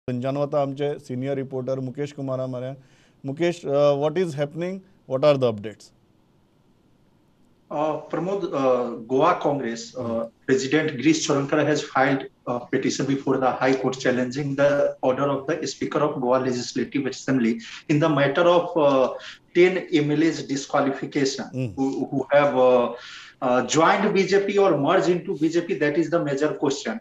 थंयच्यान वता आमचे सिनियर रिपोर्टर मुकेश कुमारा म्हऱ्यान. Mukesh, what is happening, what are the updates? Pramod, Goa Congress President Girish Chodankar has filed a petition before the High Court challenging the order of the Speaker of Goa Legislative Assembly in the matter of 10 MLAs disqualification who have joined BJP or merged into BJP. That is the major question.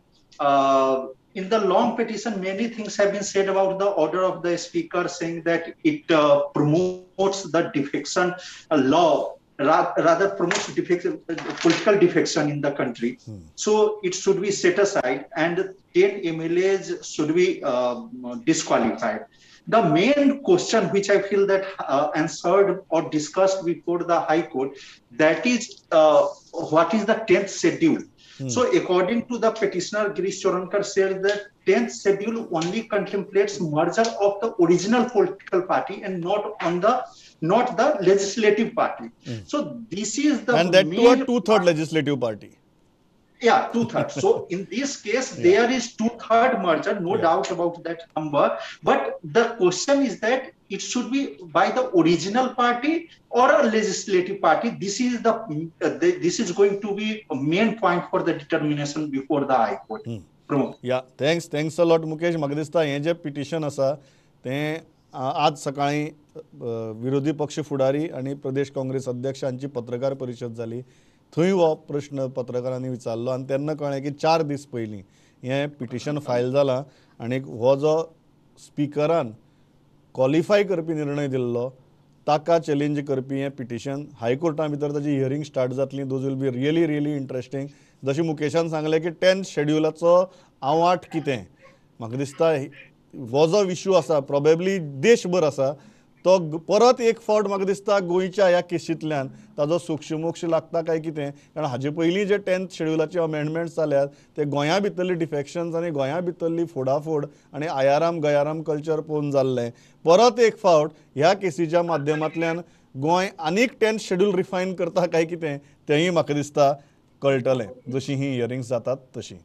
In the long petition, many things have been said about the order of the Speaker, saying that it promotes the defection law, rather promotes defection, political defection in the country. So it should be set aside and 10 MLAs should be disqualified. The main question which I feel that answered or discussed before the High Court, that is what is the 10th schedule? So according to the petitioner, Girish Chodankar said that 10th schedule only contemplates merger of the original political party and not the legislative party. So this is the and that to a two-third legislative party. Yeah, two-thirds. So in this case, there is two-third merger, no doubt about that number. But the question is that it should be by the original party or a legislative party. This is the this is going to be a main point for the determination before the High Court. Yeah, thanks a lot, Mukesh. म्हाका दिसता हें जें petition आसा तें आज सकाळीं विरोधी पक्ष फुडारी आनी प्रदेश काँग्रेस अध्यक्ष हांची पत्रकार परिशद जाली. थंय हो प्रश्न पत्रकारांनी विचारलो आनी तेन्ना कळ्ळें की 4 दीस पयलीं हें पिटिशन फायल जालां आनी हो जो स्पिकरान क्वॉलिफाय करपी निर्णय दिल्लो ताका चॅलेंज करपी हें पिटिशन हायकोर्टा भितर ताची हियरींग स्टार्ट जातली. Those will be really really interesting. जशें मुकेशान सांगलें की 10th शेड्युलाचो आवाठ कितें, म्हाका दिसता हो जो इशू आसा प्रोबेबली देशभर आसा तो परत एक फावट म्हाका दिसता गोंयच्या ह्या केशींतल्यान ताजो सूक्षमोक्ष लागता काय कितें, कारण हाजे पयलीं जे 10th शेड्युलाचे अमेंडमेंट्स जाल्यात ते गोंया भितरली डिफेक्शन्स आनी गोंया भितरली फोडाफोड आनी आयाराम गयाराम कल्चर पळोवन जाल्लें. परत एक फावट ह्या केसीच्या माध्यमांतल्यान गोंय आनीक 10th schedule refine करता काय कितें तेंय म्हाका दिसता कळटलें जशीं हीं हियरिंग्स जातात तशीं.